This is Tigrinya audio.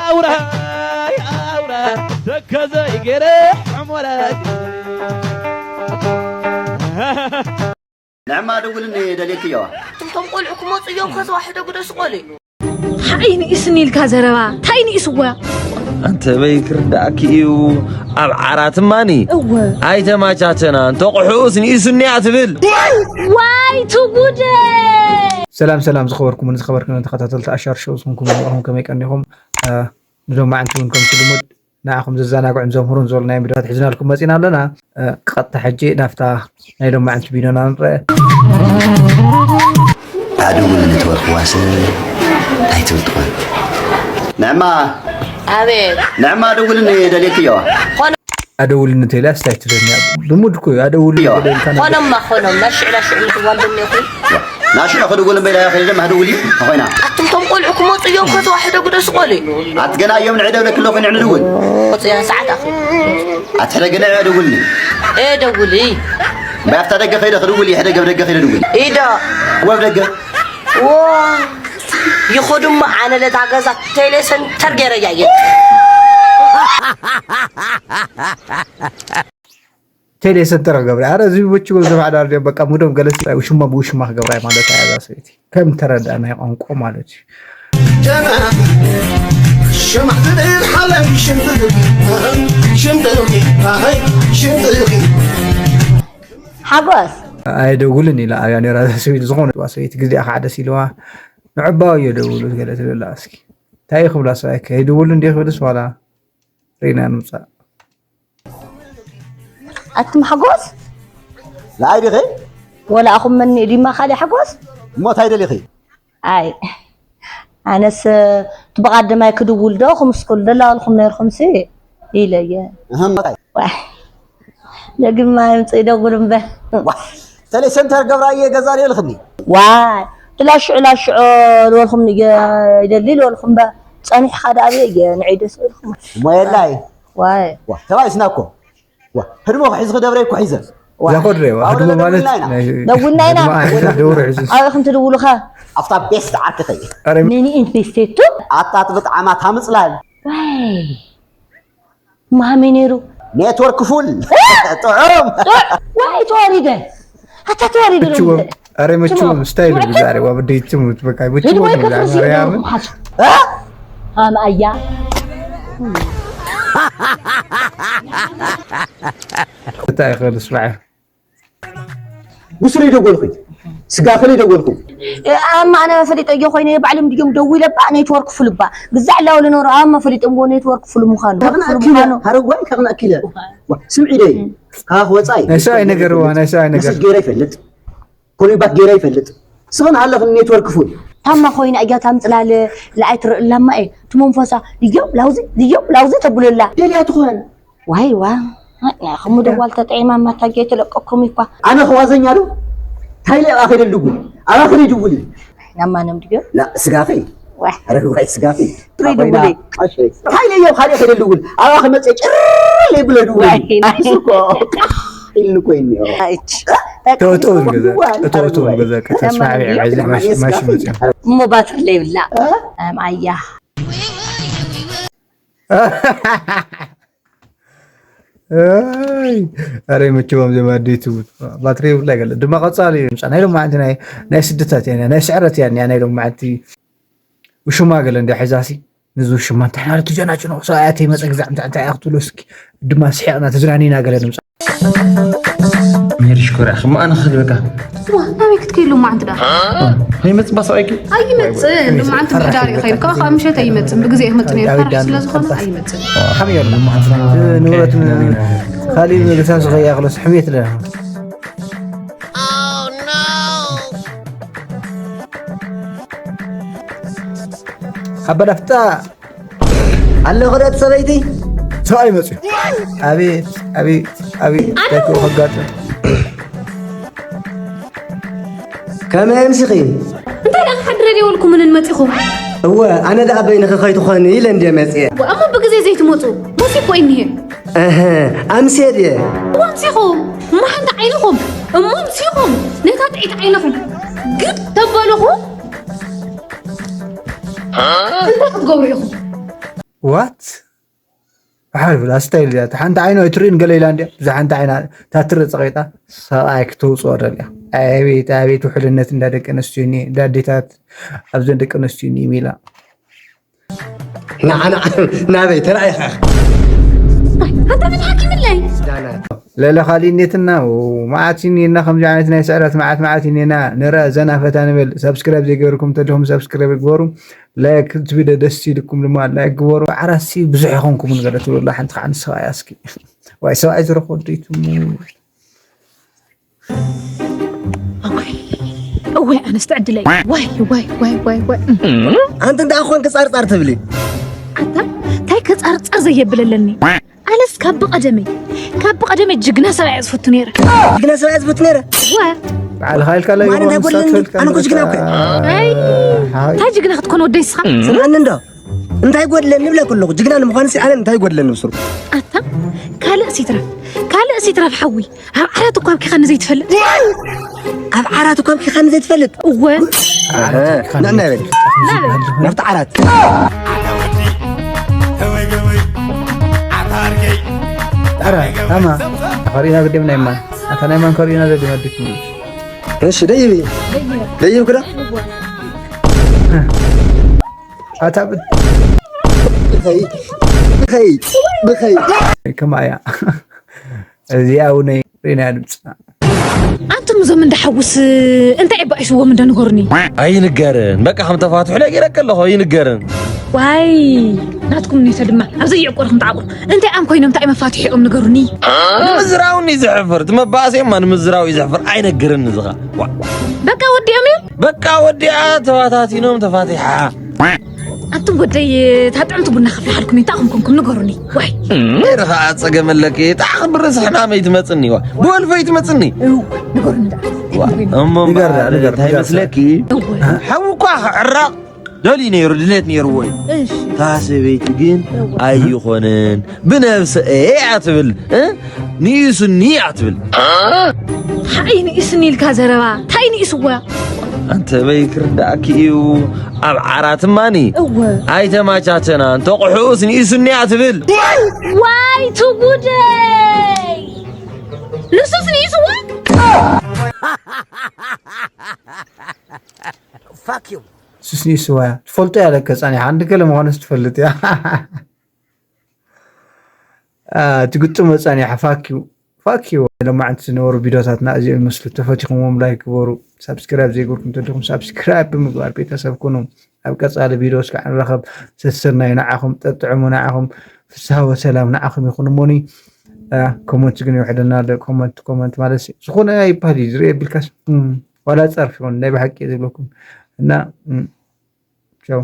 ኣውራይ ኣውራይ ተከዘይ ገይረ ሕሞራ ገይረ። ንዕማ ደውልኒ ደልየኪ እየዋ። እቶም ቆልዑ ክመፁ እዮም፣ ከዚ ዋሕደ ግደሱ ቆልዑ። ሓይ ንኢስኒ ኢልካ ዘረባ፣ እንታይ ንኢስዋ? ኣንተ በይ ክርዳእኪ እዩ፣ ኣብ ዓራት ማኒ እወ። ኣይተማቻቸና፣ እንተ ቁሑኡስ ንኢሱኒ እያ ትብል። ዋይ ትጉደ! ሰላም ሰላም ዝኸበርኩምን ዝኸበርክን ተኸታተልቲ ኣሻር ሾው ዝኾንኩም ንዕኹም ከመይ ቀኒኹም? እ፣ ንሎማዓንቲ እውን ከምቲ ልሙድ ንዓኹም ዘዘናግዑን ዘምህሩን ዝበሉ ናይ መደባት ሒዝናልኩም መፂና ኣለና። እ፣ ቀጥታ ሕጂ ናብታ ናይ ሎማዓንቲ ቪድዮና ንረአ። ኣደውል ንትወርክ ዋስ እንታይ ትብል ትኾን? ንዕማ ኣቤት። ንዕማ ኣደውልኒ ደልየኪ እየዋ። ኣደውልኒ ተይላ ስታይ ትደልኒ? ልሙድ እኮ እዩ። ኣደውልኒ እየዋ። ደልካ ናብ ኾኖማ ኾኖም ናሽዕ ናሽዕ ምትዋል ደልኒ እኮ። ናሽዕ ክድውል እምበይ ዳያ ከይደ ማህደውል እዩ። ኾይና። ኣቱም ቶም ቆልዑ ክመፁ እዮም፣ ከዚ ዋሕደ ግደሱ ቆልዑ። ኣት ገና እዮም ንዕደ ብለክ ኣለኹ ንዕንድውል። መፅያ ሰዓት ኣኺ። ኣት ሕደ ገና እያ ደውልኒ። ኤ ደውል እይ። ባፍታ ደገ ከይደ ክድውል ይሕደ ገብ ደገ ከይደ ድውል። ኢዶ። ወብ ደገ። ዋ። ይኸዱማ ኣነ ለታ ገዛ ቴሌ ሰንተር ገይረ እያየ። ቴሌ ሰንተር ክገብራ። ኣረ እዚ ብችጎ ዝባዕዳ ኣሎ በቃ ሙዶም ገለሲ ውሽማ ብውሽማ ክገብራ ማለት እያ እዛ ሰበይቲ። ከም ተረዳእናይ ቋንቋ ማለት እዩ። ሓጎስ። ኣይደውልን ኢላ ኣብያ ነራ እዛ ሰበይቲ ዝኾነ ሰበይቲ ግዜኣ ከዓ ደስ ኢልዋ። ንዕባው እዮ ደውሉ ገለ ትብል ኣላ እስኪ። እንታይ እዩ ክብላ ሰብኣይ ከይድውሉ እንዲዮ ክብልስ ዋላ ሪና ንምፃእ። ኣቱም ሓጎስ? ንዓይ ዲኺ? ወላ ኣኹም መን ዲማ ካልእ ሓጎስ? እሞ እንታይ ደሊኺ? ኣይ፣ ኣነስ እቲ ብቐደማይ ክድውል ዶ ክምስኩል ደላወልኩም ነርኩምሲ ኢለ እየ። እህ፣ እሞ እንታይ? ዋይ፣ ደግማ ይምፅእ ይደውል እምበር። ዋ፣ ተለይ ሰንተር ገብራየ ገዛ ልየልኽኒ። ዋይ፣ ላሽዑ ላሽዑ ልበልኩም እየ፣ ይደሊ ልበልኩም እምበር፣ ፀኒሕካ ደኣ ኣበይ እየ ንዒ ደስ በልኩም። እሞ የላይ። ዋይ። ዋ፣ ተባኢስና እኮ። ዋ፣ ህድሞ ክሒዝ ክደብረ እኮ ሒዘ። ዋ። ዛኾ ድሬ፣ ዋ፣ ኣውረ ህድሞ ማለት ደውልና ኢና። ናይ ደውልና ኢና። ህድሞ ማለት ደውሪ ሒዙ። ኣበይ ከም ትድውሉ ኸ? ኣብታ ቤስት ዓርክተይ። ኣረ፣ ነኒ ኢንፌስቴቱ? ኣታ ትብጥ ዓማ ታምጽላል። ዋይ። ማሚ ነይሩ። ኔትወርክ ፉል። ጥዑም። ጥዑም። ዋይ፣ ተዋሪደ። ኣታ ተዋሪደ ምቹ፣ ሎሚ። ኣረ ምቹ ምቹ። ስታይል ምቹ። ብዛሬ ዋ ብደይ ትሙት በቃ ምቹ። ሂድ ወይ ከፍርሲ ማርያም። ይደውልኩም ሓሱ። እ? ኣም ኣያ። እንታይ ይኽእል ስማዕ። ብስሩ ይደወልኩ። ስጋኽል ይደወልኩ። ኣማ ኣነ ፈሊጠዮ ኮይነ ባዕሎም ድዮም ደዊለ ባ ኔትወርክ ፍሉባ። ግዛዕ ላውለ ኖሮ ኣማ ፈሊጠምዎ ኔትወርክ ፍሉ ምዃኑ። ከቕናእኪ ኢለ፣ ፍሉ ምዃኑ። ሃረጓይ ከቕናእኪ ኢለ። ዋ፣ ስምዒ ደይ። ካብ ወጻኢ። ናይ ሰብኣይ ነገር እዋ፣ ናይ ሰብኣይ ነገር። መሰጅ ገይረ ይፈልጥ። ኮሊባክ ገይረ ይፈልጥ። ስኽን ኣለኽን ኔትወርክ ፉል። ታማ ኮይና እያ ታምጽላለ፣ ለኣይ ትርእላማ እየ። ትመንፈሳ፣ ድዮም ላውዚ፣ ድዮም ላውዚ ተብለላ። ደልያ ትኾን። ዋይ ዋ፣ ከምኡ ደዋል ተጠዒማ ማታጌ ተለቀኩም ይኳ። ኣነ ኸዋዘኛ ዶ? ታይለ ኣኸ ደልጉ። ኣባኽሪ ድውሊ። ናማንም ድዮ? ላ ስጋኺ። ዋይ። ኣረ ዋይ ስጋኺ። ትሪዱ ኮይና። ብለይ። ኣሸይ። ታይለ እዮም ሓደ ከደልጉ። ኣባኽ መጸ ጭር ይብለ ድውሊ። ዋይ። እሱ እኮ። ኢሉ እኮ እኒኦ። ኣይች። ተውተው ገዛ፣ ተውተው ገዛ፣ ከተስማዕ ቢዐ፣ እዚ ማሽ-፣ ማሽ መጽዮ። እሞ ባትሪ ለይብላ። እ? ኣም ኣያ። ኣይ፣ ኣረ መቸም ዘማዲ ትቡት። ባትሪ ይብላ ገለ። ድማ ቀጻሊ ምጻ ናይ ሎማዓንቲ ናይ፣ ናይ ስደታት እያ፣ ናይ ስዕረት እያ፣ ናይ ሎማዓንቲ ውሽማ ገለ እንደ ሒዛሲ። ንዚ ውሽማ እንታይ ማለት ትጀናጭኖ? ሰብኣያ ተይመጸ ግዛዕ እንታይ፣ እንታይ እያ ክትብሎ እስኪ። ድማ ስሒቕና ተዝናኒና ገለ ንምጻእ። ሜሪ ሽኮር ኢኻ፣ እሞ ኣነ ክኸድ በቃ። እዋ፣ ናበይ ክትከይድ ሎማዓንቲ ደኣ? ከይመጽእ ባ ሰብኣይኪ? ኣይመጽእን፣ ሎማዓንቲ ብሕዳር እዩ ከይዱ። ካብ ምሸት ኣይመጽእን፣ ብግዜ እዩ ክመጽእ ነይሩ። ዳዊት ፋራሕ ዳን ስለ ዝኾነ ቀልጣፍ። ኣይመጽእን። ሓምዮ ኣሎ። ንብረት ን-፣ ካልእ ንግሳስ ከይኣኽሎስ ሕምየት ለ-፣ ሓበላፍታ። ኣሎ ክደት ሰበይቲ? ሰብኣይ መፅዩ። ኣቤት፣ ኣቤት፣ ኣቤት፣ እንታይ ክኡ ከጋጥም? ከመይ ኣምሲኺ? እንታይ ደኣ ክሓድረ ደይበልኩምንን መፂኹም? እወ፣ ኣነ ደኣ በይንኺ ከይትኾኒ ኢለ እንድየ መፅየ። እሞ ብግዜ ዘይትመፁ? መሲ እኮ እኒሄ። እህ፣ ኣምስየ ድየ? እሞ ኣምሲኹም። እሞ ሓንቲ ዓይንኹም። እሞ ኣምሲኹም። ነታ ጥዒት ዓይንኹም። ግድ ተበልኹ። እንታይ ክትገብሩ ኢኹም? ዋት ሓር ብላ ስታይል እያ። ሓንቲ ዓይኖ ኣይትርእን ገለ ኢላ እንዲያ። እዛ ሓንቲ ዓይና ታትረ ጸቂጣ ሰብኣይ ክተውፅኦ ደልያ። ኣቤት ኣቤት ውሕልነት እንዳ ደቂ ኣንስትዮ እኒ እንዳ ኣዴታት ኣብዘን ደቂ ኣንስትዮ እኒ ሚላ ንዓና ናበይ ተራእኻ ኣታ ምን ሓኪምለይ ዳናት ለለ ካሊእኔትና መዓት እኒና ከምዚ ዓይነት ናይ ስዕረት መዓት መዓት እኒና ንረ ዘና ፈታ ንበል። ሳብስክራይብ ዘይገበርኩም ተለኹም ሳብስክራይብ ግበሩ። ላይክ እቲ ቪድዮ ደስ ኢልኩም ድማ ላይክ ግበሩ። ዓራሲ ብዙሕ ይኾንኩም ንገለ ትብሉ ሓንቲ ከዓ ንስኻ እያ እስኪ ዋይ ሰብኣይ ዝረኽቦ ድይትሙ እወይ ኣነስ ትዕድለይ ዋይ ዋይ ዋይ ዋይ ዋይ ኣንቲ እንታይ ኮንክ ጻርጻር ትብሊ ኣታ እንታይ ከጻርጻር ዘየብለለኒ ኣነስ ካብ ብቐደመይ ካብ ብቐደመይ ጅግና ሰብኣይ ዝፈቱ ነይረ ጅግና ሰብኣይ ዝፈቱ ነይረ ወ ባዕልኻ ኢልካ ላ ማን እንታይ ጎድለኒ ኣነ እኮ ጅግና እኮ እንታይ ጅግና ክትኮን ወደይ ስኻ ስምዓኒ እንዶ እንታይ ጎድለኒ ብለክ ኣለኹ ጅግና ንምዃንሲ ኣነ እንታይ ጎድለኒ ብስሩ ኣታ ካልእ ሲትረፍ ካልእ ሲትረፍ ሓዊ ኣብ ዓራት እኳ ኣብኪኻኒ ዘይትፈልጥ ኣብ ዓራት እኳ ኣብኪኻኒ ዘይትፈልጥ እወ ንዕና ይበል ናብቲ ዓራት ኧረ ታማ ከሪእና ግድም ናይ ማን ኣታ ናይ ማን ከሪእና ዘድመድክ እሺ ደይብ ደይብ ክዳ ኣታ ብኸይ ብኸይ ብኸይ ከማ እያ እዚኣ እውን ሪና ድምፅና ኣንቱም እዞም እንዳሓውስ እንታይ ባኢስዎም እንደ ንገሩኒ ኣይንገርን በቃ ከም ተፋትሑ ነጊረክ ኣለኹ ኣይንገርን ዋይ ናትኩም ኔተ ድማ ኣብ ዘይዕቆርኩም ተዓቁሩ እንታይ ኣም ኮይኖም እንታይ መፋትሒኦም ንገሩኒ ንምዝራው ኒ ዘሕፍር እቲ መባእሰማ ንምዝራው እዩ ዘሕፍር ኣይነግርን ንዝኻ በቃ ወዲኦም እዮም በቃ ወዲኣ ተባታቲኖም ተፋቲሓ ኣቱም ወደይ ታጥዕምቲ ቡና ከፍልሓልኩም እንታይ ኣኹም ኮንኩም ንገሩኒ ዋይ ነይረ ከዓ ፀገም ኣለኪ ጣዕ ብርስ ሕማመይ ትመፅኒ ዋ ብወልፈይ ትመፅኒ ንገሩኒ ደኣ እሞ ንገርና፣ ንገር፣ እንታይ ንገር። መስለኪ ሓዊ እኳ ክዕራቕ ደልዩ ነይሩ ድሌት ነይርዎ እዩ እታ ሰበይቲ ግን ኣይኾነን ብነብሰ እያ ትብል እ? ንኢሱኒ እያ ትብል ሓይ ንኢስኒ ኢልካ ዘረባ እንታይ ንኢስዋ ኣንተ በይ ክርዳእኪ እዩ ኣብ ዓራት ማኒ እወ ኣይተማቻቸና እንተቑሑኡስ ንኢሱኒ እያ ትብል ዋይ ትጉደይ ንሱስ ንኢስዋ Fuck you. ስስኒ ስዋያ ትፈልጦ እያ ለከ ፃኒሓ እንዲ ገለ ምዃነስ ትፈልጥ እያ እቲ ግጥም ፃኒሓ ፋኪዩ ፋኪዩ ሎማዓንቲ ዝነበሩ ቪዲዮታትና እዚኦም ይመስሉ ተፈቲኹምዎም ላይክ ግበሩ ሳብስክራይብ ዘይገርኩም ተለኹም ሳብስክራይብ ብምግባር ቤተሰብ ኩኑ ኣብ ቀፃሊ ቪዲዮ እስካዕ ንራኸብ ሰሰናዩ ንዓኹም ጠጥዕሙ ንዓኹም ፍስሃ ወሰላም ንዓኹም ይኹን እሞኒ ኮመንት ግን ይውሕደና ኣሎ ኮመንት ኮመንት ማለት ዝኾነ ይበሃል እዩ ዝርአ የብልካስ ዋላ ጸርፊ ይኹን ናይ ብሓቂ ዝብለኩም እና ቻው